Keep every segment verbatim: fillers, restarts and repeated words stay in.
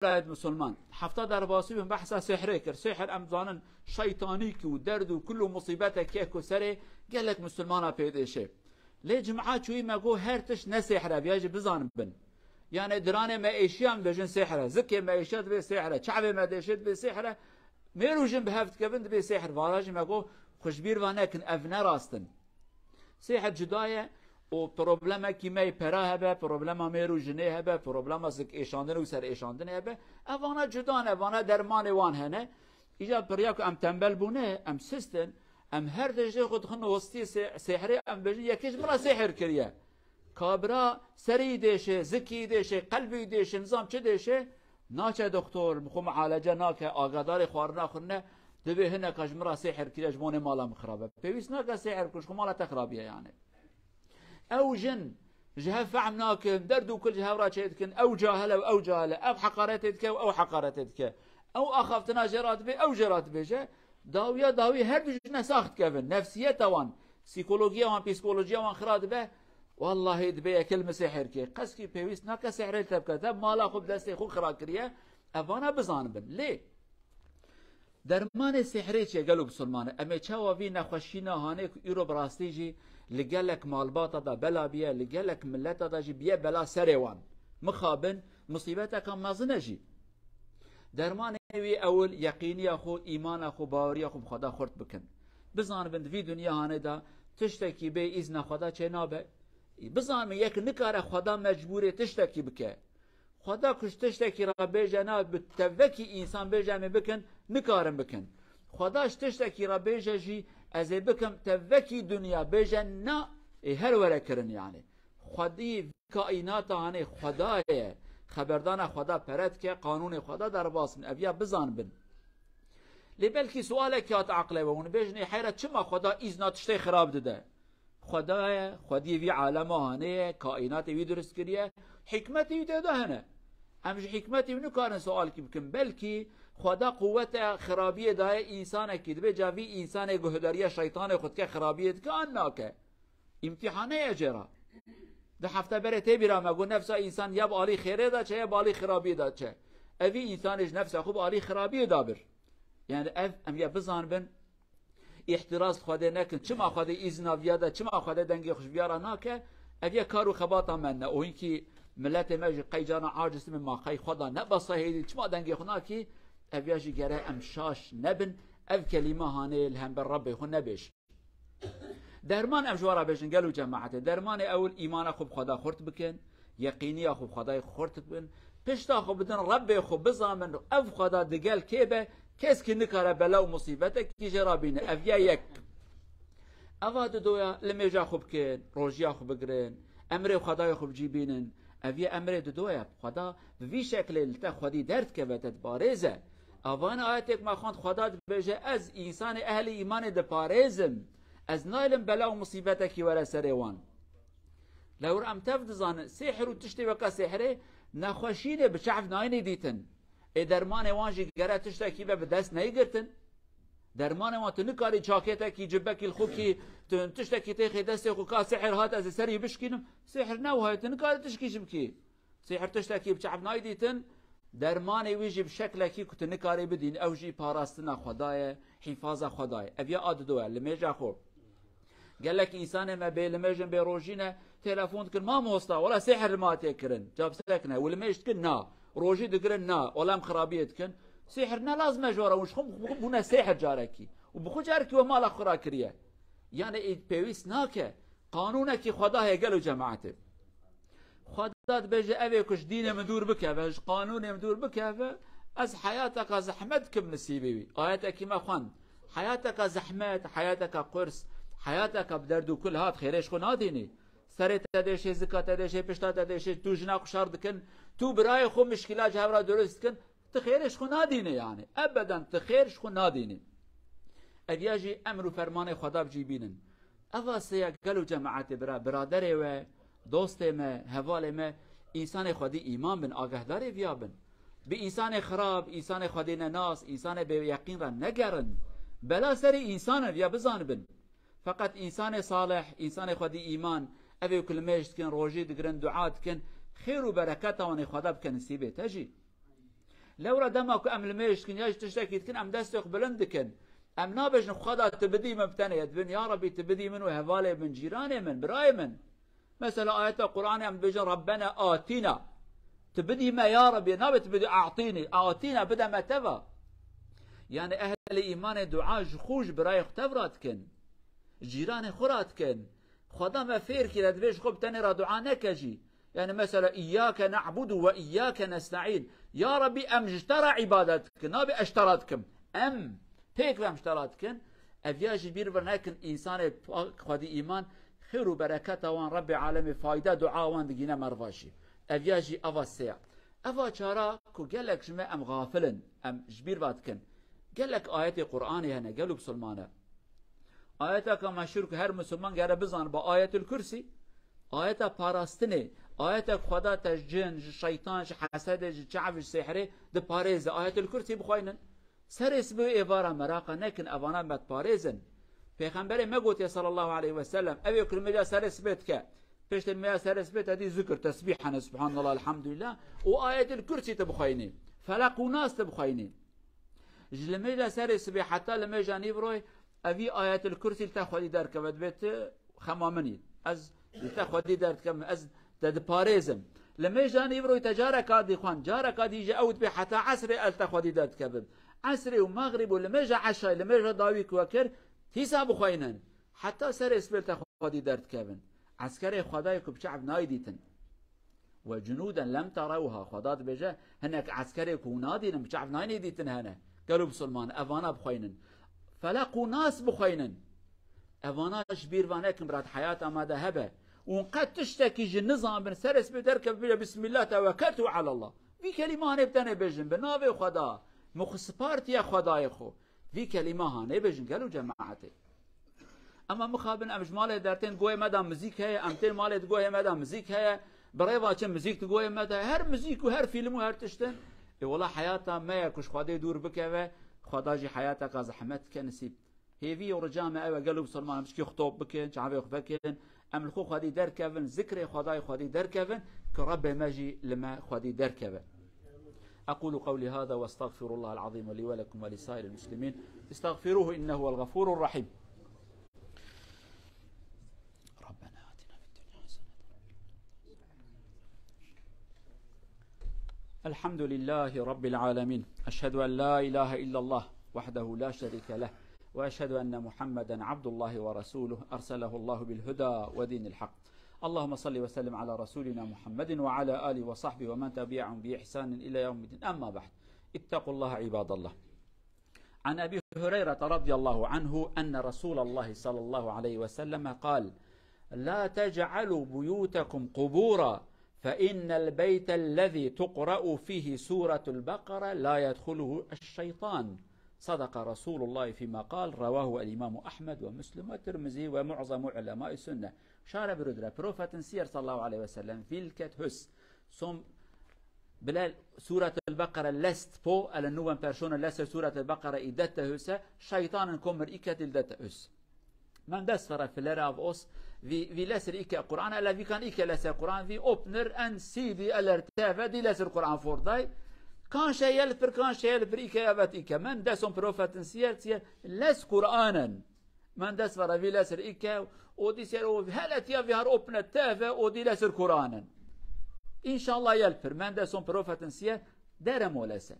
birayê Musulman. Hefta derbasî bin behsa sêhrê kir. Sêhr em zanin şeytanîk û derd û kul û musîbetek ye ku serê gelek Musulmana pê dêşê. Lê cuma çûyî me got her tişt ne sêhr e, viya jî bizanibin. Yani diranê me êşiya em dibêjin sêhr e, zikê me êşiya dibê sêhr e, çavê me dêşê dibê sêhr e. Mêr û jin bi hev dikevin dibê sêhr. Vara jî me got xwe ji bîr ve nekin, ev ne rast in. Sêhr cuda ye û problemekî me yê pera hebe, problema mêr û jinê hebe, problema zik êşandinê û ser êşandinê hebe. Ev vana cuda ne, vana dermanê wan hene. Îca piriya ku em tembel bûne, em sist in, em her tiştê xwe dixin hostî sê-, sêhrê, em bêjin yekê ji min re sêhr kiriye. Kabira serî dêşe, zikî dêşe, qelbî dêşe, nizam çi dêşe, naçe doktor, xwe mualece nake, agadarê xwarina xwe ne, dibê hineka ji min re sêhr kiriye, ji bonê mala min xirab e. Pêwîst nake sêhr bikun, ji xwe mala te xirabiye yani. Ew jin ji hev fehm nakin, derd û kul ji hev re çêdikin, ew cahil e û ew cahil e, ev heqaretê dike û ew heqaretê dike. Ew axaftina jê re dibê, ew jê re dibêje. Dawiya dawî her du jine sax dikevin. Nefsiyeta wan, psîkologiya wan, psîkolojiya wan xira dibe. Wallahî dibê yekê li min sêhr kê. Qeskî pêwîst nake sêhrê li te bike. Te mala xwe bi destê xwe xira kiriye. Ev vana bizanibin. Lê dermanê sêhrê çi ye gelo bisilmane? Em ê çawa vî nexweşîna hanê ku îro bi rastî jî li gelek malbata de bela biye, li gelek mileta de jî biye bela serê wan? Mixabin, musîbeteka mezin e jî. Dermanê wî ewil yeqîniya xwe, îmana xwe, baweriya xwe bi Xweda xurt bikin. Bizanibin di vî dinya hanê de tiştekî bê îzna Xweda çê nabe. Bizanibin yek nikare Xweda mecbûrê tiştekî bike. Xweda ku ji tiştekî re bêje na, bi tevekî însan bêje em ê bikin, nikarin bikin. Xweda ji tiştekî re bêje jî ez ê bikim, tevekî dinya bêje na, ê her were kirin yani. Xwedî kaînata hanê Xweda ye. Xeberdana Xweda pere dike, qanûnê Xweda derbas bin. Ev ya bizanibin. Lê belkî sualekî hat aqlê we, hûn bêjin, ê heyra çima Xweda îzna tiştê xirab dide? Xweda ye, Xwedî vî alema hanê ye, kaînatê wî dirust kiriye, hikmetê wî tê de hene. Em ji hikmetê wî nikarin sualkî bikin. Belkî Xweda quwete xirabiyê daye însanekî, dibê ca vî însanê guhdariya şeytanê xwe dike, xirabiyê dike, an nake. Îmtîhanê ye jê re. Di hefte berê tê bîra me got, nefsa însan ya bi alî xêrê de çe, ya bi alî xirabiyê de çe. Evî însanê ji nefsa xwe bi alî xirabiyê de bir. Yani ev, em ya bizanibin, îhtiraz Xwedê nekin. Çima Xwedê îzna viya de, çima Xwedê dengê xwe ji viya re nake? Ev ya kar û xebata me ne. O hinkî miletê me jî qey cana aciz min ma qey Xweda ne besa hêdî, çima dengê xwe nakî? Ev ya jî gere em şaş nebin. Ev kelîme hanê li hember Rebbê xwe nebêj. Derman em ji we re bêjin, gelo cemaetê. Dermanê ewil îmana xwe bi Xweda xurt bikin, yeqîniya xwe bi Xwedayê xurt bikin, pişta xwe bidin Rebbê xwe, bizanin ev Xweda digel kê be, keskî nikare bela û musîbetekî jê re bîne. Ev ya yek. Eva didoya limêja xwe bikin, rojiya xwe bigirin, emrê Xwedayê xwe bi cî bînin. Ev ya emrê didoya. Xweda bi vî şeklê li te xwedî derdikeve, te diparêze. Avan ayetêk me xwend, Xweda dibêje, ez însanê ehlî îmanê diparêzim. Ez naylim bela û musîbetekî were serê wan. Lewra em tev dizanin, sêhr û tiştê weke sêhrê nexweşînê bi çav nayînê dîtin. Ê dermanê wan jî gere tiştekî be bi dest neyê girtin. Dermanê wan tu nikarî çakêtekî, cibekî li xwe kî, tu tiştekî têxê destê xwe ka sêhr hat ez ê serî bişkînim. Sêhr ne wiha ye, tu nikarî tişkî jî bikî. Sîhir tiştekî bi çav nayê dîtin, dermanê wî jî bi şeklekî ku tu nikarî bidîn, ew jî parastina Xweda ye, hîfaza Xweda ye. Ev ya a dido ye, limêja xwe. Gelek însanê me bê limêj in, bê rojî ne, telefon dikin, mamosta, wela sîhir li ma tê kirin. Cab sekine, wi limêj dikin, na. Rojî digirin, na. Wela em xirabiyê dikin. Sîhir ne lazim e ji we re, hûn ji xwe bûne sîhir carekî. Û bi xwe carekî we mala xwe rakiriye. Yani, ê pêwîst nake. Qanûnekî Xweda heye gelo cemaetê. Xweda dibêje, evê ku ji dînê min dûr bikeve, ji qanûnê min dûr bikeve, ez heyateka zehmet dikim nisîbê wî. Ayetekî me xwend. Heyateka zehmet, heyateka qurs, heyateka bi derd û kul hat, xêrê ji xwe nadînî. Serê te dêşê, zika te dêşê, pişta te dêşê, tu jina xwe şer dikin, tu birayê xwe mişkîla ji hev re dirust dikin, tu xêrê ji xwe nadînî yani. Ebeden tu xêr ji xwe nadînî. Ev ya jî emr û fermanê Xweda bi cî bînin. Eva sêya gelo cemaetê bira, biraderê we, dostê me, hevalê me, însanê xwedî îman bin, agahdarê viya bin. Bi însanê xirab, însanê xwedî nenas, însanê bêyeqîn re negerin. Bela serê însan e, viya bizanibin. Feqet însanê salih, însanê xwedî îman, evê ku limêj dikin, rojî digirin, dua dikin, xêr û bereketa wan ê Xweda bike nisîbê te jî. Lewra dema ku em limêj dikin ya jî tiştekî dikin, em destê xwe bilind dikin. Em nabêjin, Xweda, tu bidî min, bi tenê ye dibin, ya Rebî, tu bidî min û hevalê min, cîranê min, birayê min. Mesela ayeta Qur'anê em dibêjin, Rabbena atîna. Tu bidî me ya Rebî, nabe tu bidî atînî. Atîna, bide me teva. Yani ehlê îmanê dua ji xwe, ji birayê xwe tevra dikin. Cîranê xwe ra dikin. Xweda me fêr kire, divê ji xwe bi tenê ra dua neke jî. Yani mesela, "Îyyâke na'budu ve îyyâke nesta'în." Ya Rebî, em ji te ra îbadet dikin, nabe ez ji te ra dikim. Em pêk ve em ji te ra dikin. Ev ya jî bîr ve nekin, însanê pak, xwedî îman, xêr û bereketa wan Rebbê alemê fayda dua wan digîne merva jî. Ev ya jî eva sê ya. Eva çara ku gelek ji me em xafil in, em ji bîr ve dikin. Gelek ayetê Qur'anê hene, gelo bisilmane. Ayeteka meşhûr ku her misilman gere bizan, bi Ayetul Kursî, ayeta parastinê, ayeta ku Xweda te ji cin, ji şeytan, ji hesedê, ji çav, ji sêhrê diparêze. Ayetul Kursî bixweynin. Serê sibê êvara meraqa nekin, evana me diparêzin. Pêxemberê me gotiye sallallahu aleyhi ve sellem, ev ê ku limêja serê sibê dike, piştê limêja serê sibê te dî zikir, tesbîh hene, subhanallah, elhamdülillah, û Ayetul Kursî tu bixweynî. Felaq û Nas tu bixweynî. Ji limêja serê sibê heta limêja nîvroyê, evî Ayetul Kursî li te xwedî derkeve, dibê tu xema min î. Ez li te xwedî derdikem, ez te diparêzim. Limêja nîvroyê te careka dî xwend, careka dî jî ew dibê heta esrê ez li te xwedî derdikevim. Esrê û mexrîb û limêja eşayê, limêja dawî ku we kir, tîsa bixweynin. Heta serê sibê li te xwedî derdikevin. Eskerê Xwedayê ku bi çav nayê dîtin. Ve cunûden lem terewha. Xweda dibêje, hinek eskerê ku hûn nadînin, bi çav nayê dîtin hene. Gelo bisilman, evana bixweynin. Felaq û Nas bixweynin. Evana ji bîr ve nekin, birat, heyata me de hebe. Û qet tiştekî ji nizan bin, serê sibê derkeve bêje, "Bismillah tewekkeltu alallah." Vî kelîma hanê bi tenê bêjin, bi navê Xweda, min xwe sipar tiye Xwedayê xwe. Vî kelîma hanê bêjin, gelo cemaetê. Ema mixabin em ji malê dertên, goyê me de muzîk heye, em tên malê di goyê me de muzîk heye, bi rêva çi muzîk di goyê me de, her muzîk û her fîlm û her tiştin. Ê wela heyata me ye ku ji Xwedê dûr bikeve, Xweda jî heyateka zehmet dike nisîb. Hêvî û rica me ew e, gelo bisilman, em pişkî xwe top bikin, çavê xwe vekin, em li xwe Xwedî derkevin, zikrê Xwedayê Xwedî derkevin, ku Rebbê me jî li me Xwedî derkeve. أقول قولي هذا وأستغفر الله العظيم لي ولكم ولسائر المسلمين. استغفروه إنه هو الغفور الرحيم. ربنا آتنا في الدنيا حسنة. الحمد لله رب العالمين. أشهد أن لا إله إلا الله وحده لا شريك له، وأشهد أن محمدا عبد الله ورسوله، أرسله الله بالهدى ودين الحق. اللهم صل وسلم على رسولنا محمد وعلى آله وصحبه ومن تبعهم بإحسان إلى يوم الدين. أما بعد، اتقوا الله عباد الله. عن أبي هريرة رضي الله عنه أن رسول الله صلى الله عليه وسلم قال: "لا تجعلوا بيوتكم قبورا، فإن البيت الذي تقرأ فيه سورة البقرة لا يدخله الشيطان. صدق رسول الله فيما قال." رواه الإمام أحمد ومسلم والترمذي ومعظم علماء السنة. Şare birûdire, Profetin siyer sallallahu aleyhi ve sellem, vî li ket hus. Som bile Sûretul Beqere lest po, ele nuwen perşone leser Sûretul Beqere î dete huse, şeytanın komir î ket îl dete hus. Men dest fere filere av os, vî, vî leser î ke Kur'an, ele vî kan î ke leser Kur'an, vî opnir en C D eler T V dî leser Kur'an forday. Kan şeyel pir, kan şeyel pir î ke evet î ke. Men deston Profetin siyer, siyer les Kur'anen. Men dest vere vî leser î ke, o dî ser o hele tiya vî har opne T V, o dî leser Kur'anen. İnşallah yel pir, men deston Profetin siyer, dere molese.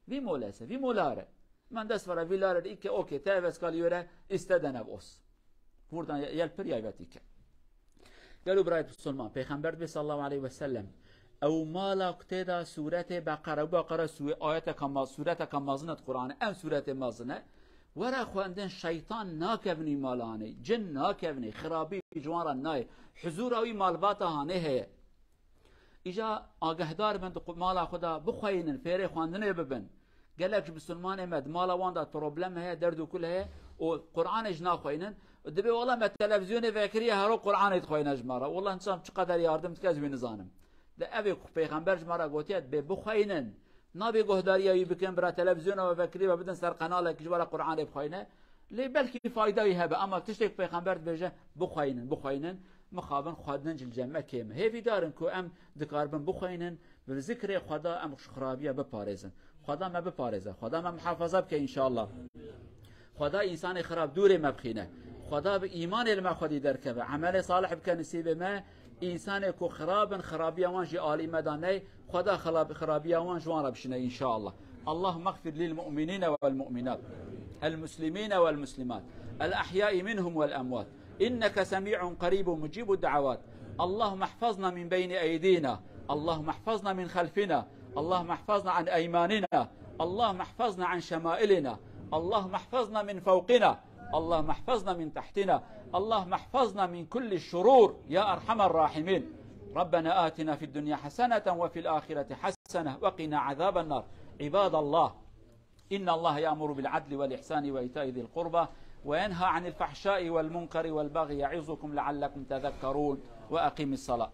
Vî molese, vî molare. Men dest vere vî lare î ke, okey, T V skal yöre isteden ev os. Buradan ye-, yel pir yayvet î ke. Gelo birayê Musulman, Pêxember dibê sallallahu aleyhi ve sellem, ew mala ku tê de sûretê Beqere, Beqere sû-, ayeteka ma-, sûreteka mezin e di Qur'anê, en sûretê mezin e, were xwendin şeytan nakevin wî mala hanê, cin nakevin, xirabî ji wan re nayê, huzûra wî malbata hanê heye. Îja agehdar bin di qu-, mala xwe de bixweynin, fêrê xwendinê bibin. Gelek ji misilmanê me di mala wan de problem heye, derd û kul heye û Qur'anê jî naxweynin. Dibê wela me televîzyonê vekiriye, hero Qur'anê dixweyne ji me re. Wela niçam çi qeder yardim dike ez wî nizanim. De ev ê ku Pêxember ji me re gotiye, dibê bixweynin. Nabê guhdariya wî bikin, bira televîzyona we vekirî ve bidin ser qenalek ji we re Qur'anê bixweyne. Lê belkî fayda wî hebe, ama tiştê ku Pêxember dibêje, bixweynin, bixweynin, mixabin xwedin ji li cem me kêm e. Hêvîdar in ku em dikaribin bixweynin, Bi zikrê Xweda em ji xirabiya biparêzin. Xweda me biparêze. Xweda me muhafaza bike înşallah. Xweda însanê xirab dûrê me bixîne. Xweda bi îmanê li me xwedî derkeve. Emelê salih bike nisîbê me. Însanê ku xirab in, xirabiya wan jî alî me da ney. Xweda xirab-, xirabiya wan ji wan re bişîne înşallah. اللهم اغفر للمؤمنين والمؤمنات، المسلمين والمسلمات، الأحياء منهم والأموات، إنك سميع قريب مجيب الدعوات. اللهم احفظنا من بين أيدينا، اللهم احفظنا من خلفنا، اللهم احفظنا عن أيماننا، اللهم احفظنا عن شمائلنا، اللهم احفظنا من فوقنا، اللهم احفظنا من تحتنا، اللهم احفظنا من كل الشرور يا أرحم الراحمين. ربنا آتنا في الدنيا حسنة وفي الآخرة حسنة وقنا عذاب النار. عباد الله، إن الله يأمر بالعدل والإحسان وإيتاء ذي القربى وينهى عن الفحشاء والمنكر والبغي يعظكم لعلكم تذكرون. وأقم الصلاة.